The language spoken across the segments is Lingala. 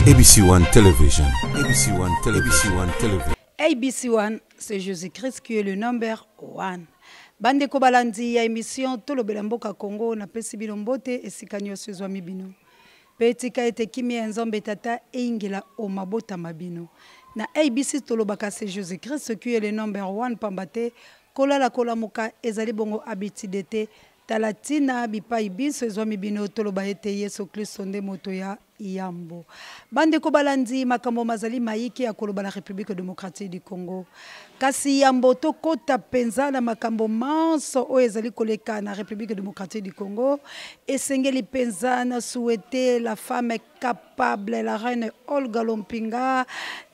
ABC1 Television, ABC1 Television, ABC1 Television. ABC1, c'est Jésus-Christ qui est le number one. Bandeko balandi ya émission Tolobela mboka Congo napesi bino mbote esika nyonso ezwami bino. Pe tika ete kimia ya Nzambe Tata eyingela o mabota ma bino. Na ABC tolobaka c'est Jésus-Christ qui est le number one pamba te kolala kolamuka ezali bongo habitude te. Tala tina bipai binso ezwami bino toloba ete Yesu Klisto nde moto ya yambo. Bandeko balandi, makambo mazali mayike ya koloba na Republique democratique du Congo. Kasi yambo tokota penza na makambo manso oyo ezali koleka na Republique democratique du Congo, esengeli penza na souhaiter la femme capable, la reine Olga Lompinga,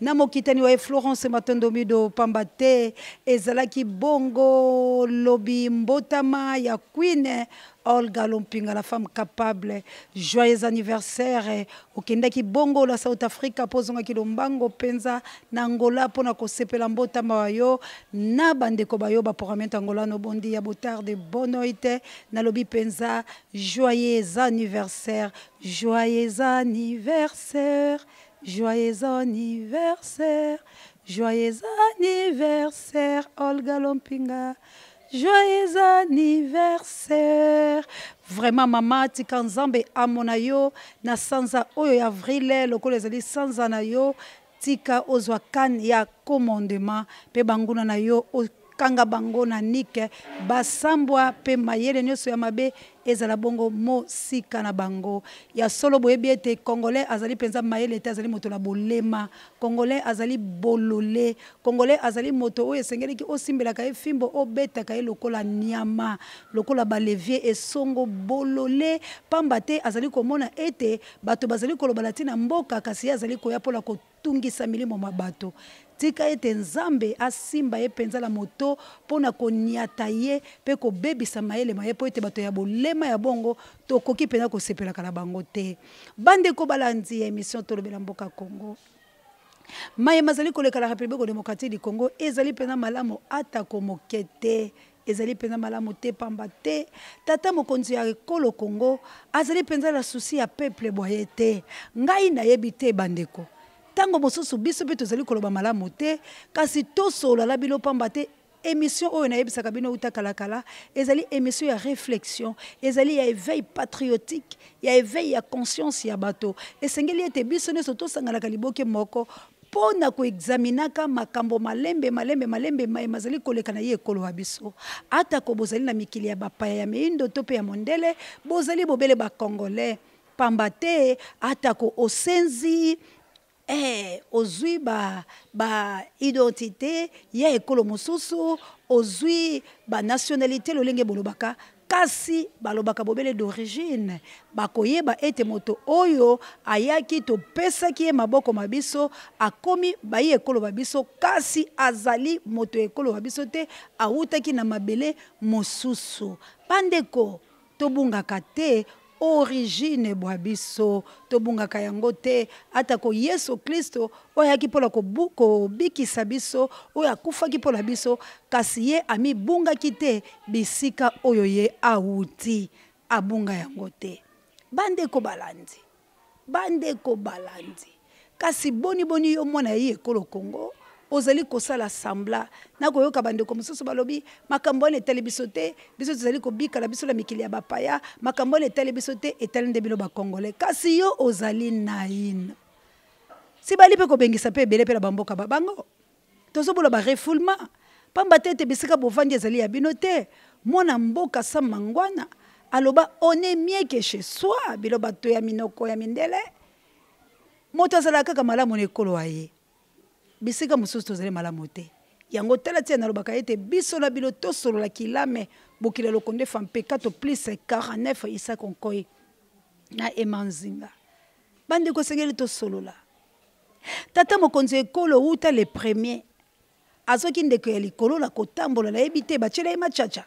na mokitani wa ye Florence Matondo Mido, pamba te ezalaki bongo lobi mbotama ya Queen Olga Lompinga, la femme capable. Joyeux anniversaire. Okendaki bongo la South Africa po ozongaki lombango penza na Angola po na kosepela mbotama wa yo na bandeko ba yo ba programme angolano. Bon dia, boa tarde, boa noite. Nalobi penza joyeux anniversaire, joyeux anniversaire, joyeux anniversaire, joyeux anniversaire Olga Lompinga. Joyeux anniversaire. Vraiment mama tika Nzambe amona yo na sanza oyo ya avril lokola ezali sanza na yo, tika ozwa canne ya commandement pe banguna na yo okanga bango na nike basambwa pe mayele nyonso ya mabe ezala bongo mosika na bango. Ya solo boyebi ete Congolais azali penza mayele te, azali moto na bolema. Congolais azali bolole. Congolais azali moto oyo esengelaki osimbelaka ye fimbo, obetaka ye lokola nyama, lokola ba levier esongo, bolole, pamba te azali komona ete bato bazali koloba na tina mboka, kasi ye azali koya mpo na kotungisa milimo ma bato. Tika ete Nzambe asimba ye mpenza na moto mpo na konyata ye mpe kobebisa mayele ma ye, mpo ete bato ya bolema ya bongo tokoki mpenza kosepelaka na bango te. Bandeko balandi ya emission Tolobela Mboka Congo, maye mazali koleka na Republique democratique du Congo ezali mpenza malamu atako moke te. Ezali mpenza malamu te, pamba te tata mokonzi ya ekolo Congo azali mpenza na souci ya peuple bwa ye te. Ngai nayebi te bandeko, tango mosusu biso mpe tozali koloba malamu te, kasi tosolola na bino pamba te émission oyo nayebisaka bino uta kala kala ezali émission ya réflexion, ezali ya éveil patriotique, ya éveil ya conscience ya bato. Esengeli ete biso nyonso tosanganaka liboke moko mpo na koexaminaka makambo malembe malembe malembe maye mazali koleka na ye ekolo wa biso. Atako bozali na mikili ya bapaya ya miindo to mpe ya mondele, bozali bobele ba Congolais. Pamba te atako osenzi, ozwi ba identité ya ekolo mosusu, ozwi ba nationalité lolenge bolobaka, kasi balobaka bobele d'origine. Bakoyeba ete moto oyo ayaki topesaki ye maboko ma biso, akomi bayi ekolo ba biso, kasi azali moto ya ekolo ba biso te, awutaki na mabele mosusu. Bandeko, tobungaka te origine bwa biso, tobungaka yango te. Atako Yesu Klisto oyo ayaki mpo na kobikisa biso, oyo akufaki mpo na biso, kasi ye amibungaki te bisika oyo ye awuti, abunga yango te. Bandeko balandi, bandeko balandi, kasi boni boni yo mwana ya ye ekolo Congo ozali kosala sembla na koyoka bandeko mosusu balobi makambo wana etali biso te, biso tozali kobika na biso na mikili ya bapaya, makambo wana etali biso te, etali nde bino ba Congolais. Kasi yo ozali naino si bali mpe kobengisa mpe ebele mpe na bamboka ba bango, tozobola ba refoulement pamba te ete bisika bovandi ezali ya bino te. Mwana mboka Sam Mangwana aloba on est mieux que chez soi, bilo bato ya minoko ya mindele, moto azalaka kaka malamu na ekolo wa ye, bisika mosusu tozali malamu te. Yango tala tia nalobaka ete biso na bino tosolola kilame bokila lokonde fa mpeka to plus 49 Isaac Nkoy na Emma Nzinga. Bandeko esengeli tosolola. Tata mokonzi ya ekolo wuta le premier azwaki ndeko ya likolo na kotambola, nayebi te batiela ye machacha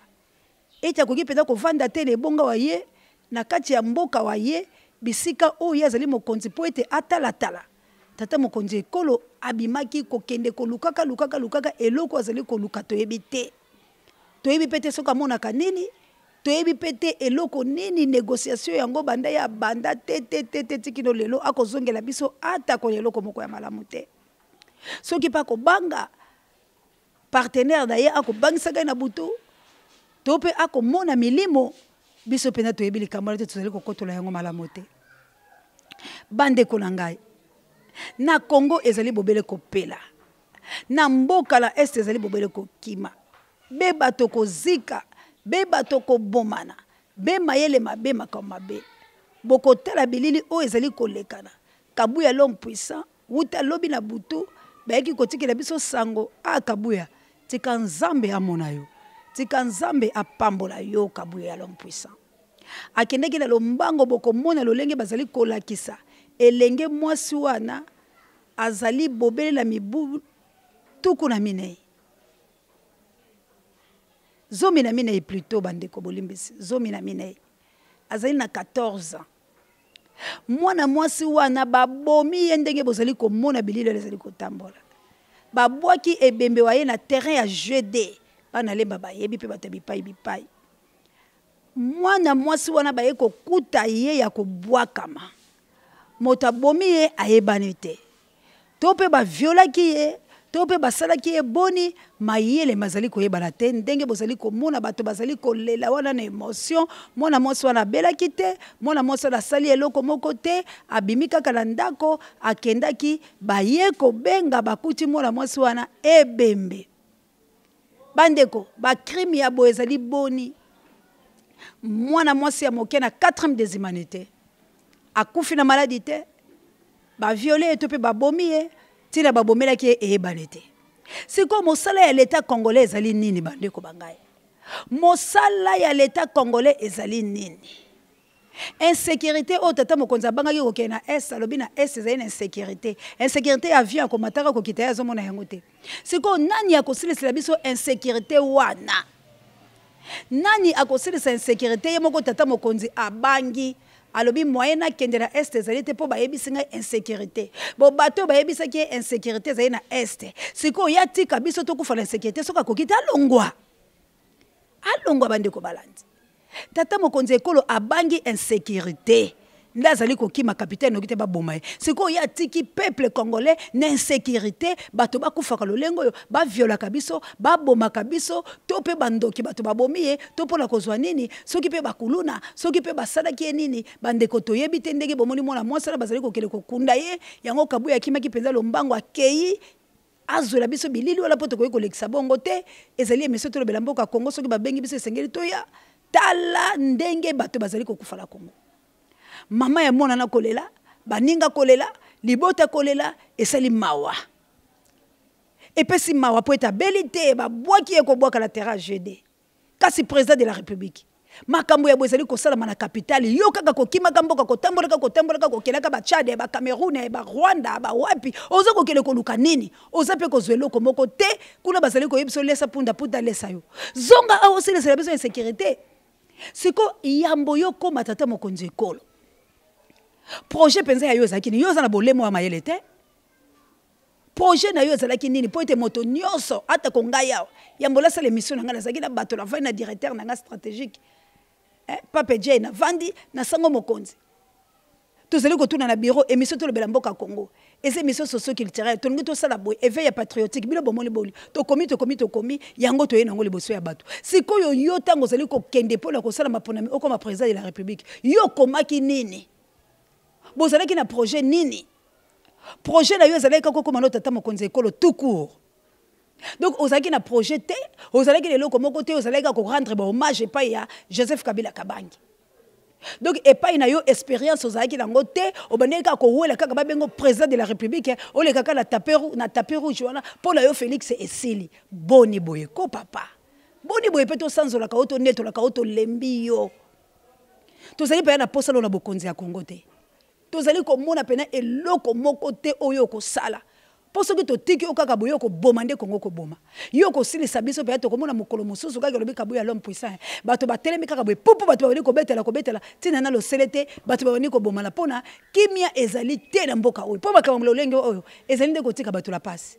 ete akoki mpenza kovanda te na ebonga wa ye na kati ya mboka wa ye bisika oyo ye azali mokonzi mpo ete atalatala. Tata mokonzi ya ekolo abimaki kokende kolukaka lukaka lukaka eloko azali koluka toyebi te. Toyebi mpe te soki amonaka nini. Toyebi mpe te eloko nini negociation yango banda ya banda te te te te tikino lelo akozongela biso ata ko eloko moko ya malamu te. Soki mpe akobanga partenaire na ye akobangisaka ye na butu to mpe akomona milimo, biso mpenza toyebi likambo wana te, tozali kokotola yango malamu te. Bandeko na ngai, na Congo ezali bobele kopela, na mboka na Est ezali bobele kokima, be bato kozika, be bato kobomana, be mayele mabe, makambo mabe. Bokotala bilili oyo ezali kolekana. Kabuya l'homme puissant wuta lobi na butu bayaki kotikela biso sango. Ah Kabuya, tika Nzambe amona yo, tika Nzambe apambola yo. Kabuya ya l'homme puissant akendeki na lombango. Bokomona lolenge bazali kolakisa elenge mwasi wana azali bobele na mibu 40, 14 plutôt. Bandeko bolimbisi, 14, azali na 14 ans. Mwana mwasi wana babomi ye ndenge bozali komona bilili oyo ezali kotambola. Babwaki ebembe wa ye na terrain ya GD. Bana Lemba bayebi mpe bato ya bipai bipai. Mwana mwasi wana baye kokuta ye ya kobwakama, moto abomi ye ayebani te, to mpe baviolaki ye to mpe basalaki ye boni, mayele mazali koyebana te. Ndenge bozali komona bato bazali kolela wana na emotion, mwana mwasi wana abelaki te, mwana mwasi wana asali eloko moko te, abimi kaka na ndako akendaki, baye kobenga bakuti mwana mwasi wana ebembe. Bandeko, bacrime ya boye ezali boni? Mwana mwasi ya moke na 4e des humanités akufi na maladi te, baviole ye to mpe babomi ye, ntina babomelaki ye eyebani te. Sikoyo mosala ya leta congolais ezali nini? Bandeko ba ngai, mosala ya leta congolais ezali nini? Insécurité oyo tata mokonzi abangaki kokende na est, alobi na est ezali na insécurité, insécurité ya avion akomataka kokita ye azomona yango te. Sikoyo nani akosilisela biso insécurité wana? Nani akosilisa insécurité? Ye moko tata mokonzi abangi, alobi moyen nakende na est ezali te mpo bayebisi ngai insécurité. Bo bato oyo bayebisaki ye insécurité ezali na est, sikoyo ye atika biso tokufa na insécurité? Soki akoki te, alongwa, alongwa. Bandeko balandi, tata mokonzi ekolo abangi insécurité nde azali kokima capitaine noki te baboma ye. Sikoyo ye atiki peuple congolais na insécurité, bato bakufaka lolenge oyo, baviolaka biso, babomaka biso, to mpe bandoki bato babomi ye to mpona kozwa nini, soki mpe bakuluna, soki mpe basalaki ye nini, bandeko toyebi te. Ndenge bomoni mwana mwasi wana bazali kokende kokunda ye, yango Kabuya akimaki mpenza lombango, akei azwela biso bilili wana mpo tokoki kolekisa bongo te. Ezali émission Tolobela Mboka Kongo. Soki babengi biso, esengeli toya. Tala ndenge bato bazali kokufa na Kongo, mama ya mwana na kolela, baninga kolela, libota kolela, esali mawa, epesi mawa mpo ete abeli te, babwaki ye kobwaka na terrain GD. Kasi président de la République, makambo ya boye ezali kosalama na capitale, yo kaka kokimaka mboka, kotambolaka, kotambolaka, kokelaka bachad, bacameroun, barwanda, bawapi. Oza kokende koluka nini? Oza mpe kozwa eloko moko te kuna. Bazali koyebisa olesa punda, punda lesa yo. Zonga awa osilesela biso insécurité. Siko yambo yo koma tata mokonzi ekolo, projet mpenza ya yo ezalaki nini? Yo oza na bolemo ya mayele te. Projet na yo ezalaki nini? Mpo ete moto nyonso, atako ngai awa, yambo nasala émission na ngai, nazalaki na bato, navandi na directeur na ngai stratégique, Pape J, navandi na sango mokonzi, tozali kotuna na bureau. Émission Tolobela Mboka Congo eza émission socio-culturelle, tolingi tosala boye éveil ya patriotique. Bino bomoni boli tokomi, tokomi, tokomi yango, toye nango liboso ya bato. Sikoyo yo, ntango ozali kokende mpona kosala maponami, okoma président de la République, yo okomaki nini? Bozalaki na projet nini? Projet na yo ezalaki kaka okóma no tata mokonzi ekolo tout court. Donc ozalaki na projet te, ozalaki na eloko moko te, ozalaki kaka korendre bahommage epai ya Joseph Kabila Kabangi. Donc epai na yo, expérience ozalaki nango te, obandaki kaka kowela kaka babengo président de la République, oleka kaka na tapis rouge wana. Mpo na yo Félix esili. Boni boye ko papa, boni boye mpe tosanzolaka yo, tonetolaka yo, tolembi yo. Tozali mpenza na posa na bokonzi ya Kongo te. Tozali komona mpena eloko moko te oyo okosala, mpo soki totiki yo kaka boye, okoboma nde Kongo, koboma yo, kosilisa biso mpenza. Tokomona mokolo mosusu kaka olobi Kabuya l'homme puissant, bato batelemi kaka boye pupu, bato babandi kobetela, kobetela ntina na losele te, bato babandi kobomana mpona kimia ezali te na mboka oyo. Mpo makambo lolenge oyo ezali nde kotika bato la pasi,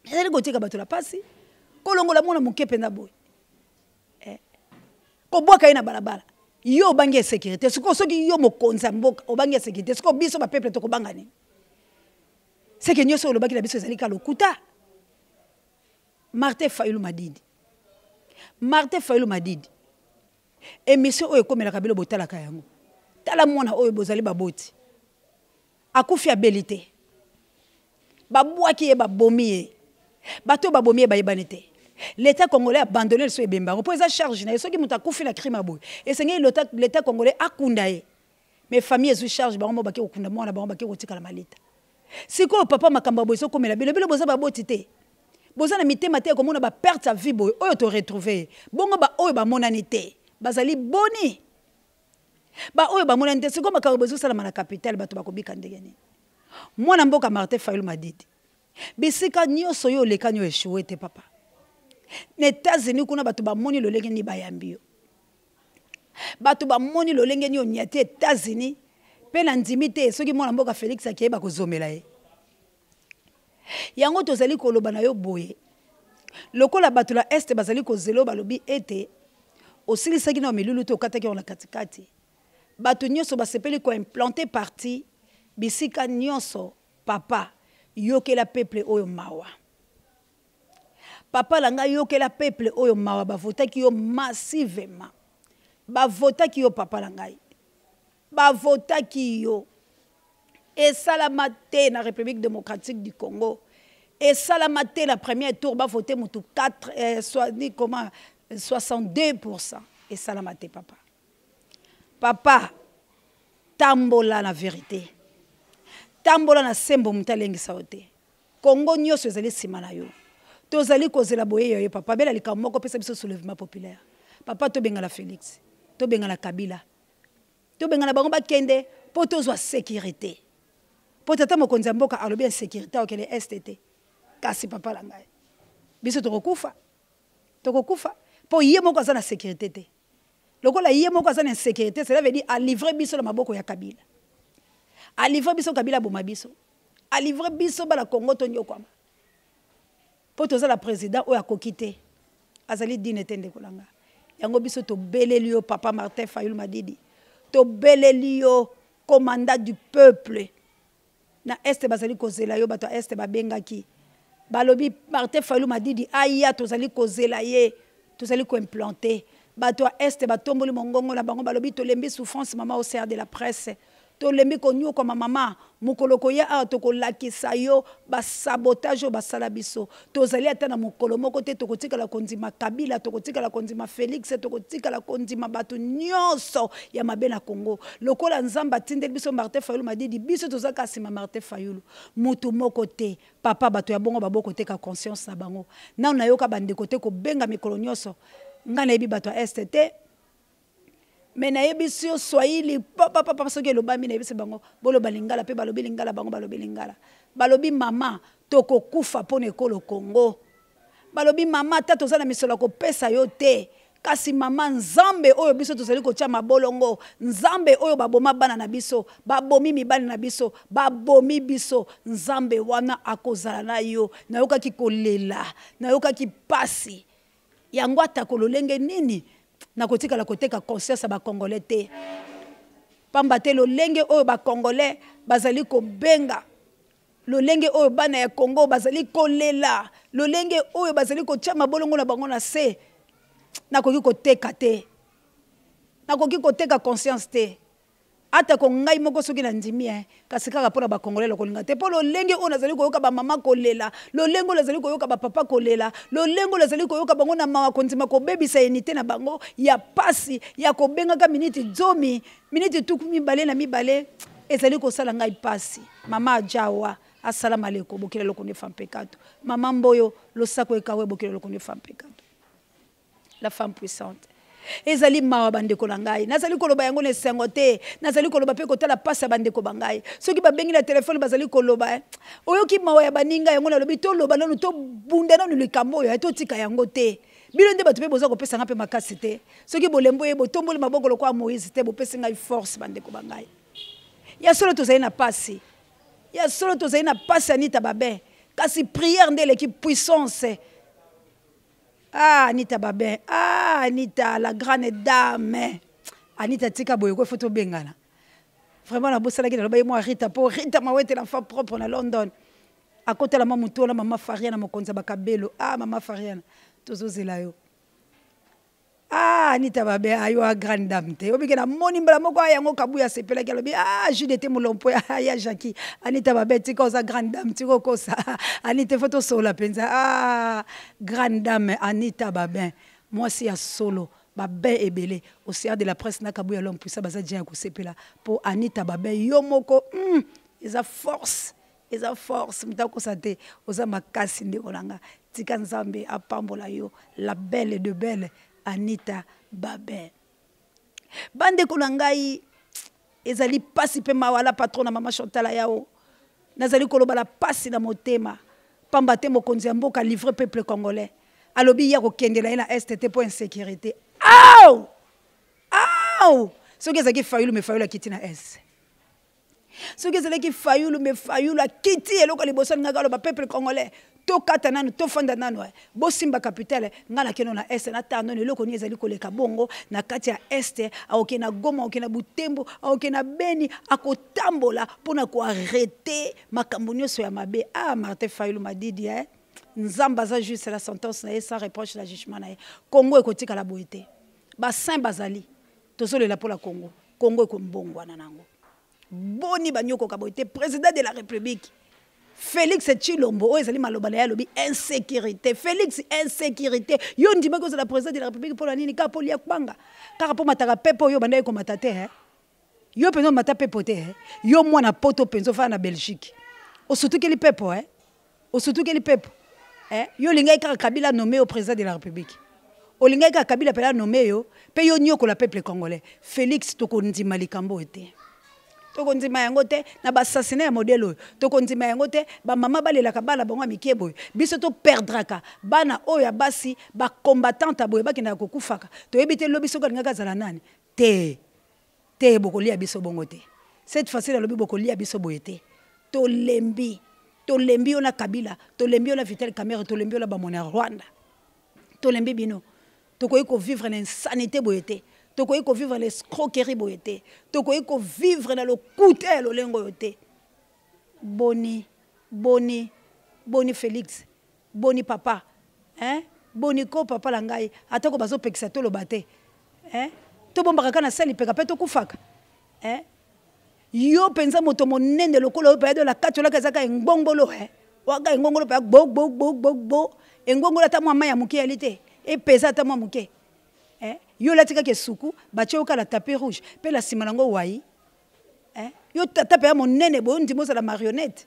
ezali kotika bato la pasi. Kolongola mwana moke mpenza boye. Kobwaka ye na balabala. Yo obangi insécurité. Sikoyo soki yo mokonzi ya mboka obangi insécurité, sikoyo biso ba peuple tokobanga nini? Seke nyonso olobaki na biso ezali ka lokuta. Martin Fayulu Madidi. Martin Fayulu Madidi. Émission oyo ekomelaka bino botalaka yango. Tala mwana oyo bozali baboti. Akufi abeli te. Babwaki ye babomi ye. Bato babomi ye bayebani te. L'État congolais abandonné liso ebemba yango mpo eza charge na ye. Soki moto akufi na crime ya boye, esengeli l'État congolais akunda ye. Mais famille ezwi charge bango mo bake kokunda mwana bango bake kotikala malita. Sikoyo papa makambo ya boye ezokomela bino, bino boza baboti te. Boza na mitema te ya komona ba perte ya vie boye oyo to retrouver ye. Bongo ba oyo bamonani te bazali boni? Ba oyo bamonani te sikoyo makambo boye ezosalama na capitale bato bakobika ndenge nini? Mwana mboka Martin Fayulu Madidi, bisika nyonso yo olekani oyo echoue te papa. Na États-Unis kuna bato bamoni lolenge nini bayambi yo. Bato bamoni lolenge nini onyati États-Unis mpe na ndimi te soki mwana mboka Félix akeye bakozomela ye. Yango tozali koloba na yo boye lokola bato la este bazali kozela oyo balobi ete osilisaki na milulu te okataki yango na katikati. Bato nyonso basepeli koimplante parti bisika nyonso. Papa, yokela peuple oyo mawa. Papa na ngai, yokela peuple oyo mawa. Bavotaki yo massivement, bavotaki yo papa na ngai, bavotaki yo. Esalama te na République démocratique du Congo, esalama te na premier tour bavote mutu 4 soit, ni comment, 62%. Esalama te papa. Papa, tambola na vérité, tambola na sembo, moto alengisa yo te. Congo nyonso ezali nsima na yo, tozali kozela boye ya yo papa. Bela likambo moko, pesa biso soulèvement populaire papa. Tobengana Félix, tobengana Kabila, tobengana bango bakende mpo tozwa sécurité. Mpo tata mokonzi ya mboka alobi insécurité akokende este te. Kasi papa na ngai, biso tokokufa, tokokufa mpo ye moko aza na sécurité te. Lokola ye moko aza na insécurité, cela veut dire alivre biso na maboko ya Kabila, alivre biso Kabila aboma biso, alivre biso bana Congo tonyokwama mpo toza na président oyo akoki te, azali dine te. Ndeko na nga, yango biso tobeleli yo papa Martin Fayulu Madidi, tobeleli yo commandant du peuple na este. Bazali kozela yo, bato ya este babengaki, balobi Martin Fayulu Madidi aya, tozali kozela ye, tozali koimplante. Bato ya este batomboli mongongo na bango, balobi tolembi souffrance mama OCR de la presse, tolembi konyokwama mama. Mokolo koya awa tokolakisa yo basabotage oyo basala biso. Tozali ata na mokolo moko te tokotikala kondima Kabila, tokotikala kondima Félix, tokotikala kondima bato nyonso ya mabe na Congo. Lokola Nzambe atindeli biso Martin Fayulu Madidi, biso toza kaka nsima Martin Fayulu, motu moko te papa. Bato ya bongo baboko teka conscience na bango. Nano nayoka bandeko te kobenga mikolo nyonso. Ngai nayebi bato ya este te, me nayebisi yo swahili papapapa soki elobami, nayebisi bango boloba lingala, mpe balobi lingala, bango balobi lingala. Balobi mama, tokokufa mpo na ekolo Congo. Balobi mama, ata toza na misolo ya kopesa yo te, kasi mama, Nzambe oyo biso tozali kotia mabolongo, Nzambe oyo baboma bana na biso, babomi mibali na biso, babomi biso, Nzambe wana akozala na yo. Nayokaki kolela, nayokaki pasi yango. Atako lolenge nini, nakotikala koteka conscience ya bacongolais te, pamba te lolenge oyo bacongolais bazali kobenga, lolenge oyo bana ya Congo bazali kolela, lolenge oyo bazali kotia mabolongo na bango na se, nakoki koteka te, nakoki koteka conscience te. Atako ngai moko soki nandimi eh, kasi kaka mpo na bakongolais lokolinga te, mpo lolenge oyo nazali koyoka bamama kolela, lolenge oyo nazali koyoka bapapa kolela, lolenge oyo nazali koyoka bango na mawa, kondima kobebisa enite na bango ya pasi ya kobengaka miniti 10, miniti 22, ezali kosala ngai pasi. Mama ajawa asala maleko bokila lokondo efa mpekato. Mama mboyo losako ekawe bokila lokondo efa mpekato, la femme puissante. Ezali mawa bandeko na ngai, nazali koloba yango na esengo te, nazali koloba mpe kotala pasi ya bandeko ba ngai. Soki babengi na telefone bazali koloba eh, oyoki mawa ya baninga. Yango nalobi toloba nanu, tobunda nanu likambo oyo, totika yango te. Bino nde bato mpe boza kopesa ngai mpe makasi te. Soki bolembo ye botomboli maboko lokola Moïse te, bopesi ngai force bandeko ba ngai. Ya solo tozali na pasi, ya solo tozali na pasi. Anita Babe, kasi prière nde eleki puissance. Ah, Anita Babin. Ah, Anita, la grande dame. Anita tika boye ko faut tobengana. Vraiment nabosanaki naloba ye mwa Rita po Rita Mawete l'enfant propre na London. Akotala mwa motu wana mama Fariana mokonzi ya bakabelo. Ah, mama Fariana, tozozela yo. Ah, Anita Babe, ayo a grande dame te. Obike na moni mbala moko ayango kabuya asepelaki alobi ah Jude te mulompo ya, ya Jackie. Anita Babe tika oza grande dame tika okosa. Anita faut tosola penza. Ah, grande dame Anita Babin, mwasi ya solo. Babin ebele océan de la presse na kabuya l'homme puissant baza dia ya kosepela po Anita Babin yo moko eza force. Eza force moto akosa te oza makasi ndeko na nga tika Nzambe apambola yo la belle de belle Anita Babin. Bandeko na ngai ezali pasi pe mawa la patrona mama Chantal Ayao nazali koloba la pasi na motema pamba te mokonzi ya mboka livre peuple congolais alobi ye akokendela ye na est te po insécurité. Aw! Aw! Soki ezalaki Fayulu mais Fayulu akiti na est. Soki ezalaki Fayulu mais Fayulu akiti eloko liboso alingaka aloba peuple congolais tokata nanu tofanda nanu eh. Bosimba capitale nga nakende na est natala nanu eloko nini ezali koleka bongo na kati ya est. Akokende na Goma, akokende na Butembo, akokende na Beni, akotambola mpona koarrete makambo nyonso ya mabe. Ah, Martin Fayulu Madidi eh. Nzambe aza juste la sentence na ye sans reproche na jugement na ye. Congo ekotikala boye te. Ba saint bazali tozolela mpo na Congo. Congo ekombongwana nango. Boni banyokoka boye te. Président de la République Félix Tshilombo oyo ezali maloba na ye alobi insécurité. Félix insécurité. Yo ndimaki ozala président de la République mpo na nini? Kaka mpo lia kwanga. Kaka mpo mataka pepo oyo bandaki komata te, hein? Yo mpenza omata pepo te, hein? Yo mwana poto mpenza ofanda na Belgique. Osutukeli pepo, hein? Osutukeli pepo. Hein? Yo olingaki kaka Kabila nommé au président de la République. Olingaki kaka Kabila pela nommé yo, pe yo nyokola peuple congolais. Félix tokondima likambo oyo te. Tokondima yango te na ba assassinat ya modèle oyo. Tokondima yango te ba mama balelaka bana bango ya mike boye. Biso to perdraka bana oyo ya basi ba combattante boye bakendaka kokufaka. Toyebi te lobi soki alingaki azala nani. Te. Te bokolia biso bongo te. Cette fois-ci nalobi bokolia biso boye te. Tolembi. Tolembi yo na Kabila, tolembi yo na Vital Kamerhe, tolembi yo na ba mona Rwanda. Tolembi bino. Tokoki ko vivre na insanité boye te. Tokoki ko vivre na escroquerie boye te. Tokoki ko vivre na lokuta ya lolengo yo te. Boni, boni, boni Félix, boni papa, hein? Boni ko papa la ngai, atako bazopekisa toloba te. Hein? Tobombaka kaka na sali peka pe tokufaka. Hein? Yo penza moto monene lokola oyo paya la kati olaka ezaka engbongolo, hein? Waka engongolo paya gbo gbo gbo gbo gbo. Engongolo ata mwa mai ya moke yali te. Epeza ata mwa moke. Hein? Yo olati kaka esuku, batie yo kaka la tapis rouge, pe la sima nango wayi. Hein? Yo tata paya monene boyo ndimo ozala marionnette.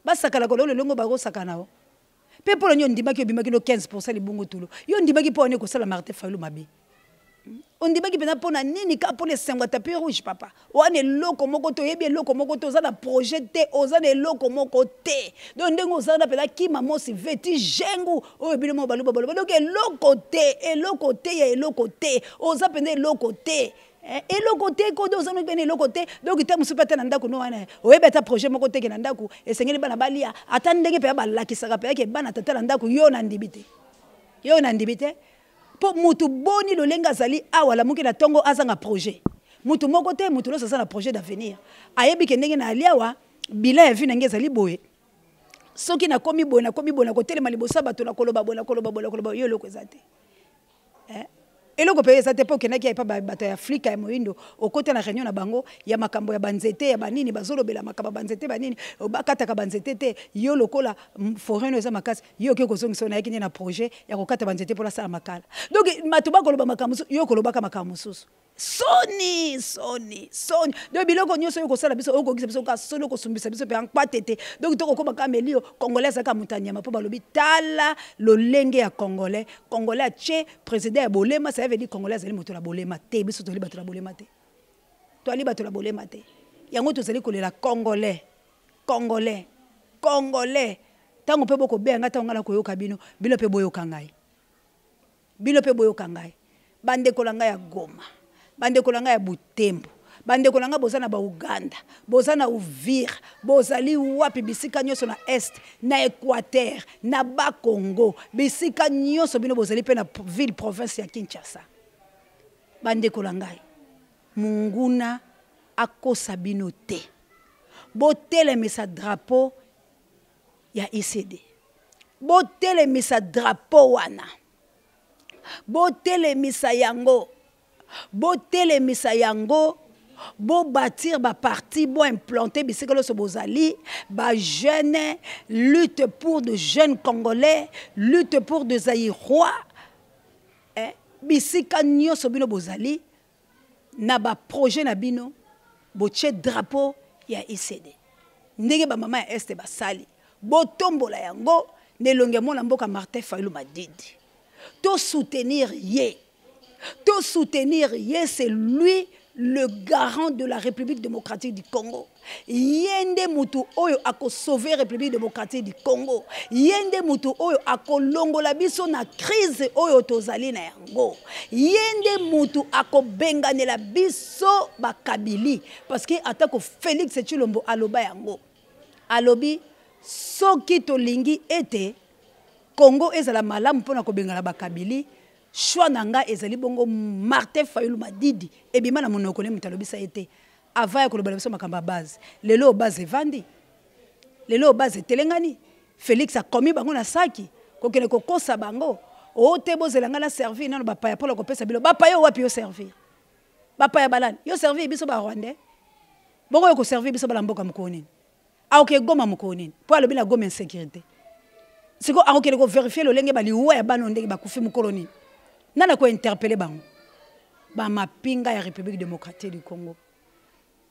Basakala kolo lolongo bakosakana na yo. Pe pona nini ondimaki obimaki no 15% libungu tulo. Yo ondimaki po wana ekosala Martin Fayulu mabe. Ondimaki pena pona nini ka pona esengo ya tapis rouge papa. Wana eloko moko te, oyebi eloko moko te, oza na projet te, oza na eloko moko te. Donc ndenge oza na pena kima mosi veti jengu oyo bino mo baluba baloba. Donc eloko te, eloko te ya eloko te. Oza pena eloko te. Eloko te kodo oza no pena eloko te. Donc ta mosusu ata na ndako no wana oyebi ata projet moko te ke na ndako esengeli bana balia ata ndenge pe balakisaka pe ke bana tata na ndako yo na ndibi te. Yo na ndibi te. Po mutu boni lolenga azali awa lamuki na tongo azanga projet. Mutu moko te, mutu nyonso aza na projet d'avenir. Ayebi ke ndenge na aliawa bilan ya vie na nge ezali boye. Soki nakomi boye, nakomi boye, nakotelema liboso ya bato, nakoloba boye, nakoloba boye, nakoloba yo eloko eza te. Eloko pe eza te po okendaki epa bato ya Afrika ya moyindo, okota na réunion na bango ya makambo ya banzete ya banini, bazolobela makambo ya banzete banini, bakataka banzete te, yo lokola forêt no eza makasi, yo okoki kozongisa oyo nayaki nde na projet ya kokata banzete mpo nasala makala. Donc bato bakoloba makambo mosusu, yo okolobaka makambo mosusu. Soni, soni, soni. Donc biloko nyonso oyo kosala biso, oyo kokisa biso ka soni, kosumbisa biso pe nkwate te. Donc tokokoma kaka melio, Congolais azalaka moto ya nyama mpo balobi tala lolenge ya Congolais. Congolais atie président ya bolema, ça veut dire Congolais azali moto na bolema te. Biso tozali bato na bolema te. Toali bato na bolema te. Yango tozali kolela Congolais, Congolais, Congolais. Tango pe bokobeya ngai, tango ngai nakoyoka bino, bino pe boyoka ngai. Bino pe boyoka ngai. Bandeko na ngai ya Goma, bandeko na ngai ya Butembo, Bandeko na ngai, boza na bauganda, boza na Uvira, bozali wapi, bisika nyonso na Est, na Équateur, na Bakongo, bisika nyonso bino bozali, mpe na ville province ya Kinshasa. Bandeko na ngai, monguna akosa bino te. Botelemisa drapeau ya ECD, botelemisa drapeau wana, botelemisa yango, botelemisa yango, bobâtir baparti, boimplanter bisika nyonso bozali bajeune. Lutte pour de jeunes Congolais, lutte pour de Zaïrois, eh? Bisika nyonso bino bozali na baprojet na bino, botie drapeau ya ECD ndenge bamama ya Est basali. Botombola yango na elongi ya mwana mboka Martin Fayulu Madidi. Tosoutenir ye, tosoutenir ye, c'est lui le garant de la République démocratique du Congo. Ye nde mutu oyo akosauve République démocratique du Congo. Ye nde mutu oyo akolongola biso na crise oyo tozali na yango. Ye nde mutu akobenganela biso bakabili, parce que atako Félix Tshilombo aloba yango, alobi soki tolingi ete Congo ezala malamu mpona kobengana bakabili, choix na ngai ezali bongo Martin Fayulu Madidi. Ebima na monoko ne moto alobisa ye te avant ya kolobela biso makambo ya base. Lelo oyo base evandi, lelo oyo base etelengani. Félix akomi bango na saki kokende kokosa bango o te: bozela ngai na servir nano bapaya mpona kopesa bino. Bapaya oyo wapi? Yo servir bapaya balani? Yo servir biso Barwandais bongo, yo koservir biso bala mboka mokolo nini? Akoke Goma mokolo nini? Mpo alobi na Goma insécurité. Sikoyo akokende kovérifier lolenge baliwa ya bana ndenge bakufi mokolo nini? Nani akointerpeller bango? Bamapinga ya République démocratique du Congo,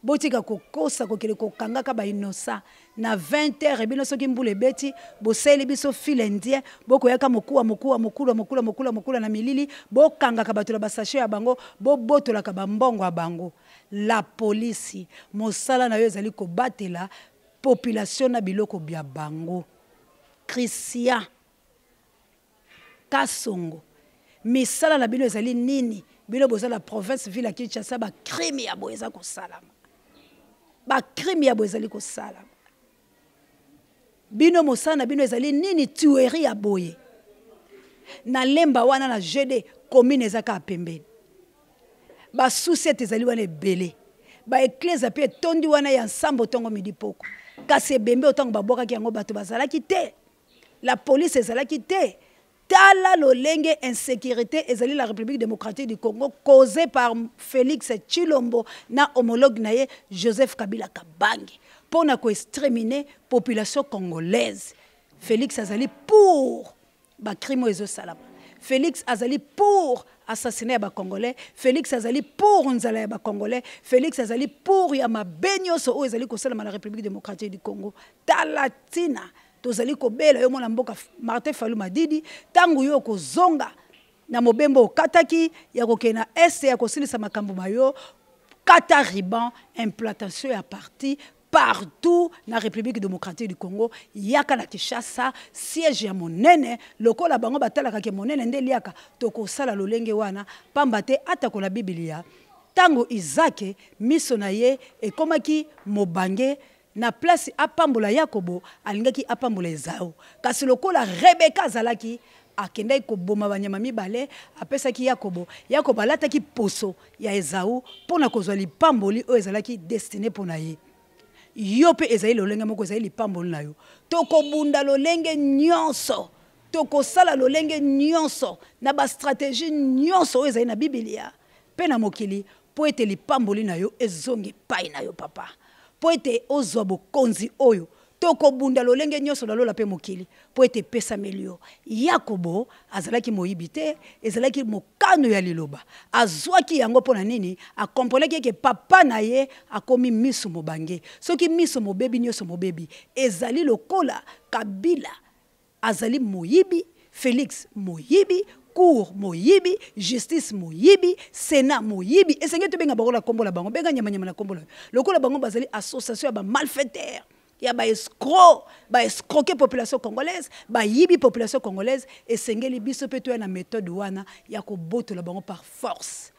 botika kokosa, kokende kokangaka bainnocent na 20 heures. Bino soki mbula ebeti, bosaleli biso file indien, bokoyaka mokuwa, mokuwa, mokula, mokula, mokula, mokula na milili, bokangaka bato na basachet ya bango, bobotolaka bambongo ya bango. La polisi, mosala na yo ezali kobatela population na biloko bya bango. Christian Kasongo, misala na bino ezali nini? Bino boza na province ville ya Kinshasa, bacrime ya boye eza kosalama, bacrime ya boye ezali kosalama. Bino mosala na bino ezali nini? Tuerie ya boye na Lemba wana, na gd commune eza kaka pembeni, basusi ete ezali wana ebele, baeklese mpe etondi wana ya nsambo, ntongo, midi, poko. Kasi ebembe oyo, ntango babwakaki yango, bato bazalaki te, la police ezalaki te. Tala lolenge insécurité ezali la République démocratique du Congo, causée par Félix Tshilombo na homologue na ye Joseph Kabila Kabange, mpo na koexterminer population congolaise. Félix azali pour bacrime oyo ezosalama, Félix azali pour assassinat ya Bacongolais, Félix azali pour nzala ya Bacongolais, Félix azali pour ya mabe nyonso oyo ezali kosalama na République démocratique du Congo. Tala ntina tozali kobela yo, mwana mboka Martin Fayulu Madidi. Ntango yo okozonga na mobembo okataki ya kokende na Est ya kosilisa makambo ma yo, kata ruban implantation ya parti partout na République démocratique du Congo. Yaka na Kinshasa, siège ya monene. Lokola bango batalaka ke monene nde liaka, tokosala lolenge wana, pamba te atakola Bibilia, ntango Izake miso na ye ekomaki mobange, na place apambola Yakobo, alingaki apambola Ezau. Kasi lokola Rebeka azalaki, akendaki koboma banyama mibale, apesaki Yakobo. Yakobo alataki poso ya Ezau mpo na kozwa lipamboli oyo ezalaki destiné mpo na ye. Yo mpe ezali lolenge moko, ezali lipamboli na yo. Tokobunda lolenge nyonso, tokosala lolenge nyonso na bastratégie nyonso oyo ezali na Bibilia mpe na mokili, mpo ete lipamboli na yo ezonga epai na yo, papa, mpo ete ozwa bokonzi oyo. Tokobunda lolenge nyonso na lola mpe mokili mpo ete epesameli yo. Yakobo azalaki moyibi te, ezalaki mokano ya liloba. Azwaki yango mpo na nini? Akomprenaki eke papa na ye akomi miso mobange. Soki miso mobebi, nyonso mobebi. Ezali lokola Kabila azali moyibi, Félix moyibi, cour moyibi, justice moyibi, sénat moyibi. Esengeli tobenga bango na nkombo na bango. Benga nyamanyama na nkombo na yo. Lokola bango bazali association ya bamalfaiteur, ya baescroc, baescroquer population congolaise, bayibi population congolaise, esengeli biso mpe toya na méthode wana ya kobotola bango par force.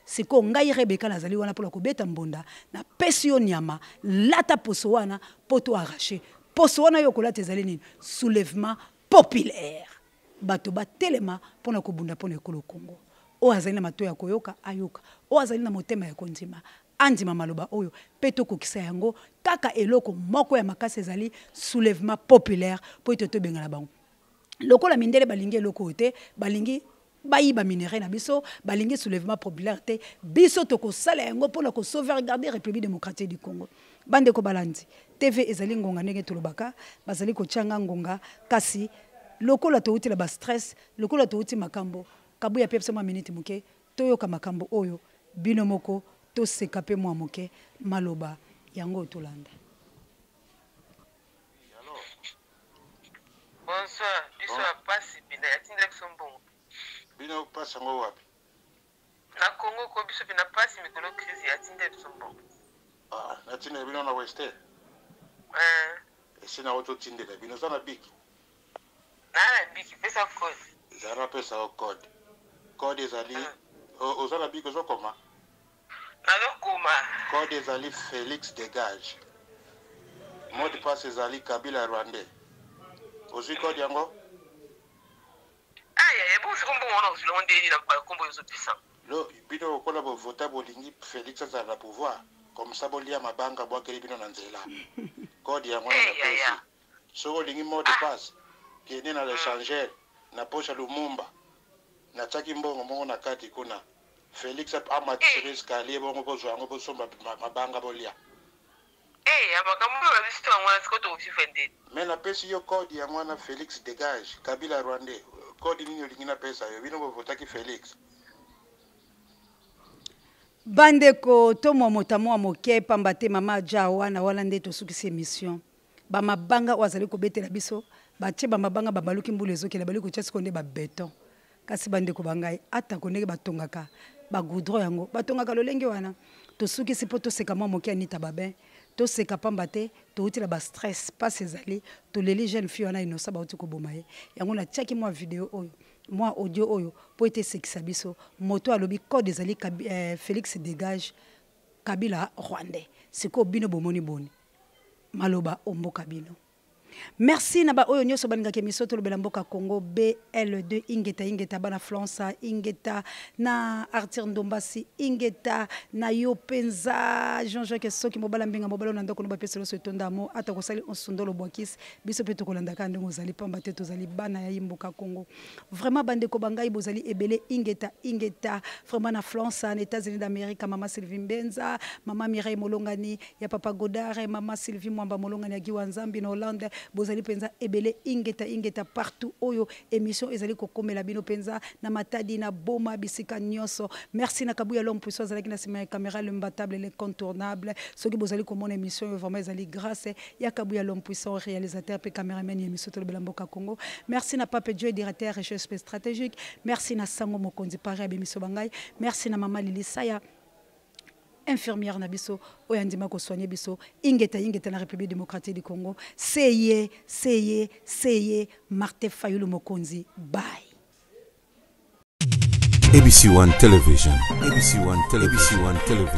Sikoyo ngai Rebecca nazali wana mpo na kobeta mbonda, napesi yo nyama, lata poso wana mpo to arracher. Poso wana yo okolata ezali nini? Soulèvement populaire. Bato batelema mpo na kobunda mpo na ekolo Congo. Oyo azali na matoyi ya koyoka, ayoka. Oyo azali na motema ya kondima, andima maloba oyo mpe tokokisa yango. Kaka eloko moko ya makasi ezali soulèvement populaire mpo ete tobengana bango. Lokola mindele balingi eloko oyo te, balingi bayiba minerais na biso, balingi soulèvement populaire te, biso tokosala yango mpo na ko sauvegarder République démocratique du Congo. Bandeko balandi, TV ezali ngonga ndenge tolobaka, bazali kotia nga ngonga, kasi lokola towuti na ba stress, lokola towuti makambo, Kabuya pe biso mwa minute moke, toyoka makambo oyo bino moko, toseka pe mwa moke, maloba yango tolanda. Bonsoir, biso ya pasi pena atindela biso mbongo. Bino pasi yango wapi? Na Congo ko biso pena pasi mikolo crise atindela biso mbongo. Ah, natindela bino na Weste. Eh. Esi na oto tindela bino za na biki. Na na biki pesa code. Zala napesa yo code. Code ezali hmm. Oza na biki ozokoma? Nazokoma. Code ezali Felix degage. Mot de passe ezali Kabila rwandais. Ozwi code yango? Aya, ya bongo siko mbongo wana ozwi yango ndenge nini na kombo oyo ozopesa? Lo bino lokola bo vota bolingi Felix azala na pouvoir comme ça bolia mabanga bwakeli bino na nzela. Code yango wana Eh, napesi. yaya. Soki olingi mot de passe, kende na l'echangeur na poche ya Lumumba. Natiaki mbongo moko na kati kuna. Felix amatisa Eh. escalier bongo bozwa yango bosomba mabanga bolia. Eh, ya makambo oyo babiso yango wana sikoyo tokovivre ndeni. Mais napesi yo code yango wana Felix degage, Kabila rwandais. Code nini olingi napesa yo? Bino bovotaki Felix. Bandeko tomwa mota mwa moke pamba te mama aja wana wana nde tosukisi emission. Ba mabanga oyo azali kobetela biso, batie ba mabanga babaluki mbula ezokela bali kotia sikoyo nde ba beton. Kasi bandeko ba ngai, atako ndenge batongaka ba goudron yango, batongaka lolenge wana. Tosukisi mpo toseka mwa moke Anita Babin, toseka pamba te towuti na ba stress, pasi ezali, toleli jeune fille wana innocent bawuti koboma ye. Yango natiaki mwa video oyo, mwa audio oyo mpo ete esekisa biso. Moto alobi code ezali Felix degage, Kabila rwandais. Sikoyo bino bomoni boni? Maloba o mboka bino. Merci na ba oyo nyoso balingaka emission tolobela mboka Congo BL2 ingeta ingeta bana Flansa ingeta na Arthur Ndombasi ingeta na yo penza Jean-Jacques Soki mobala mbinga mobala na ndako no bapesa loso etonda mo ata kosali osundolo bwakis biso pe tokolanda kaka ndenge ozali pamba te tozali bana ya mboka Congo. Vraiment bandeko ba ngai bozali ebele ingeta ingeta vraiment na Flansa na États-Unis d'Amérique mama Sylvie Mbenza mama Mireille Molongani ya papa Godard mama Sylvie Mwamba Molongani ya Giwa Nzambi na Hollande bozali penza ebele ingeta ingeta partout oyo émission ezali kokomela bino penza na Matadi na Boma bisika nyonso. Merci na Kabuya l'homme puissant azalaki na sima ya caméra l'imbattable l'incontournable. Soki bozali komona émission oyo vraiment ezali grâce ya Kabuya l'homme puissant réalisateur pe cameraman ya émission tolobela mboka Congo. Merci na Pape Joe directeur recherche stratégique. Merci na Sango Mokonzi Paris abemiso bangai. Merci na mama Lili Saya infirmière na biso oyo andima ko soigner biso ingeta ingeta na République démocratique du Congo. Seye seye seye Martin Fayulu Mokonzi bye. ABC One Television, ABC One Television, ABC One Television.